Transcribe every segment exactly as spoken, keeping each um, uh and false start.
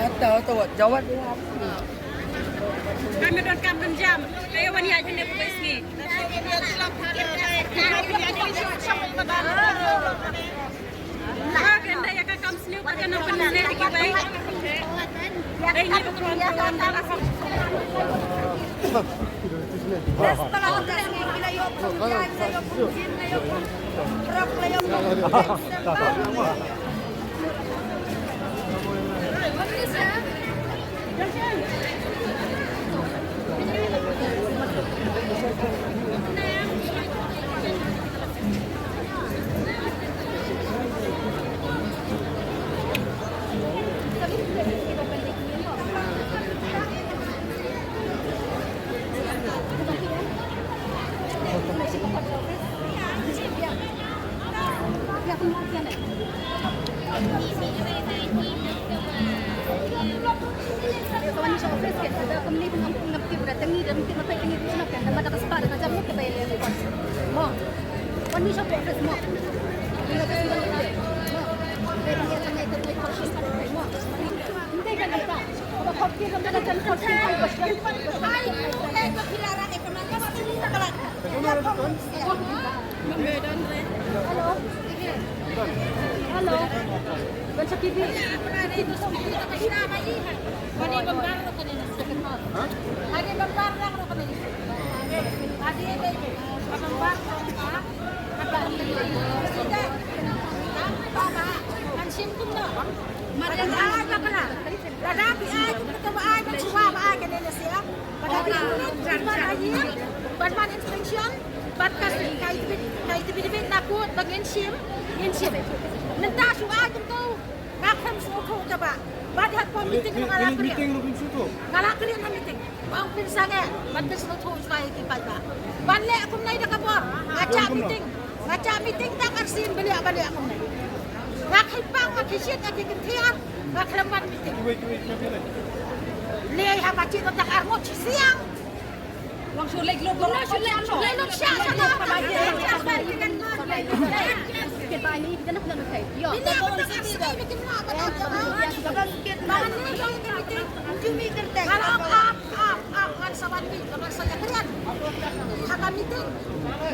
Ata, ata, wat jawat. Kami don kam don jam. Ayo wan ïaid hangne ba sngi. Ba kan da ïa ka kam sniew ba kan nang pynsniew ïa kiwei. Dei ngi ba khlem khlem da la kham. Hello. Hello. Ban sakit ni. Ban man inspection, bad ka, ka, ka, ka, ka, na kut, ba ngin shim, ngin shim. Mynta shu ai kumto, nga khlem sngewthuh kaba. Bad ha ka meeting nga la kren. Meeting ruh ngin sngewthuh. Nga la kren ha meeting. Ba ong pynsangeh, bad pynsngewthuh shuwa ïa ki paidbah. Ban leh kumne da ka bor, nga shah meeting. Nga shah meeting tang arsien ba leh, ba leh kumne. Nga khlem pang, nga khlem shit, nga khlem kyntiar, nga khlem wan meeting. Leh ha ka shi tarik arngut shisien. Long shu leh lut, long shu leh lut, sha, sha, sha. Ap, ap, ap, ngan sa wan mih, ngan sa ïakren. Ha ka meeting.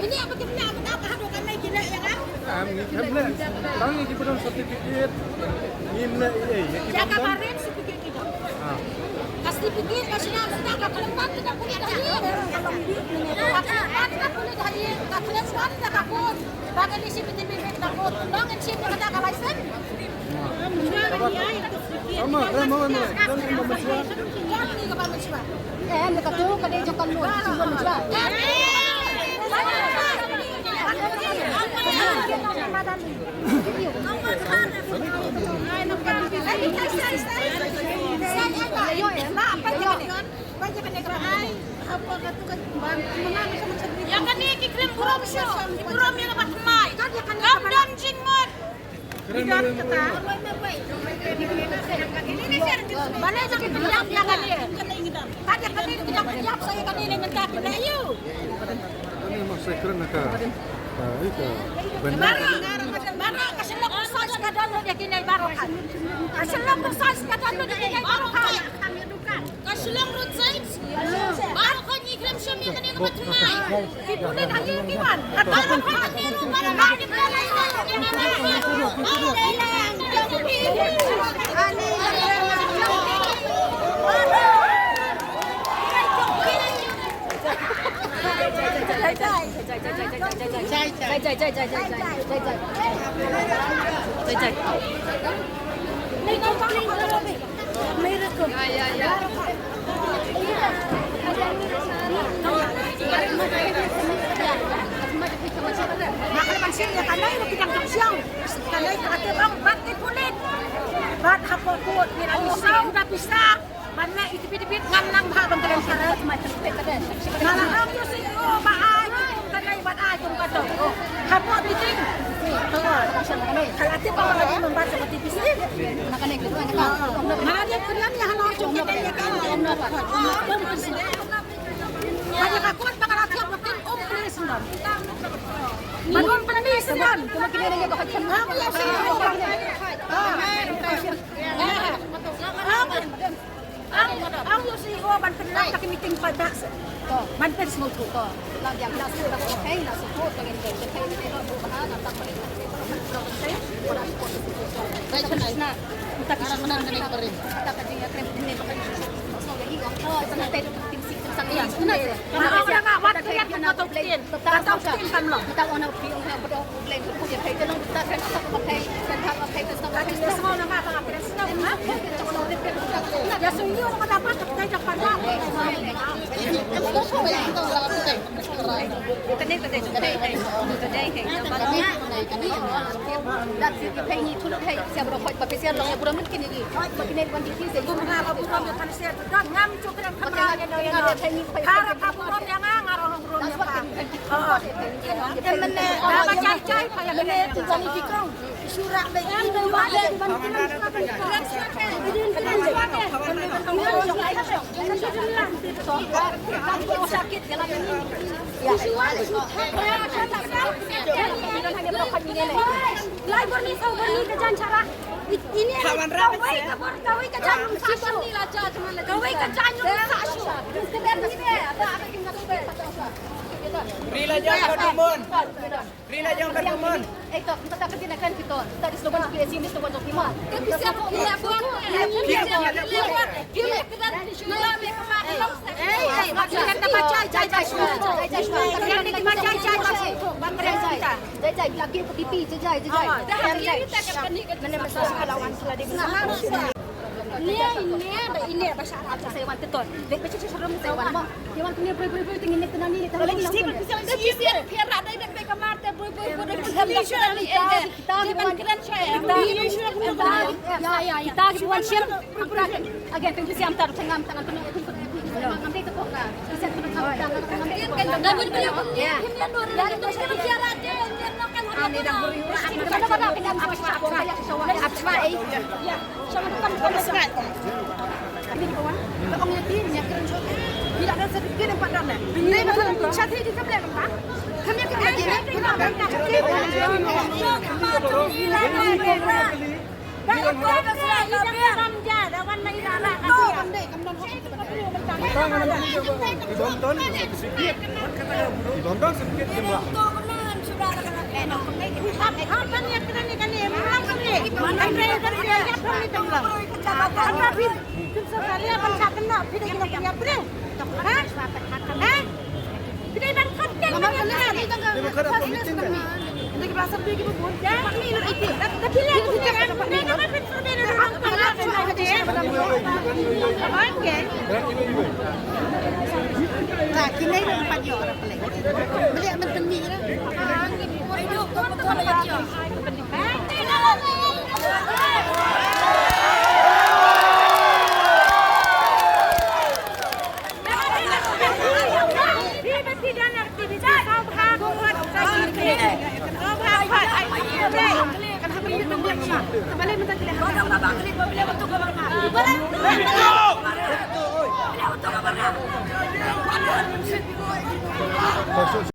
Ini apa kita nak, apa haduh kan lagi nak yang ah? Am, ngi khlem leh. Tang ngi ki ba don certificate. Ngim leh ei ei. Ïa ka barim certificate ki don. Ah. Ka certificate ka shina mynta ka khlem wan ka pule da hi. Ka khlem wan ka pule da hi. Ka khlem wan da ka pun. Ba ka ni shi piti piti da ka pun. Long in shi ka license. Mama, eh, mama, mama. Jangan, mama, mama. Em, ka tu ka dei jong ka lun, ka lun jong. Ïa kane ki khlem burom shuh, ki burom ïa kaba thymmai. Kam don jingmut. Balei to ki pynïap ïa kane? Ka dei kane ki dang pynïap sa ïa kane ne mynta ki leh ïa u. Kane ma sa kren na ka, ah, ïa ka bendar. Baroh, baroh ka shlok ka size ka don lut ïa kine baroh khan. Ka shlok ka size ka don lut ïa kine baroh khan. Ka shlok road side. Baroh khan ngi khlem shim ïa kane kaba thymmai. Ki pulit ha ïing ki wan. Ka baroh khan ngi wan. Ban leh ïa ki bit bit ngam nang bha ban kren kren. Nga la ong ïa u C E O ba ai Ang, ang ïoh sha ïoh ban pynlong ka meeting pat da. Ban pyn sngewthuh. Lai borni, saw borni ka jan chara. Ini kawai ka bor, kawai ka jan sa shu. Kawai ka jan sa shu. Rila jam ka dumun. Rila jam ka dumun. Eh, to, kita tak kena kan kita. Tadi slogan P S C ini slogan Joki Mal. Tapi siapa punya buat? Kita ki wan shim. Again, thank you, Siam, tar tengam tangan penuh.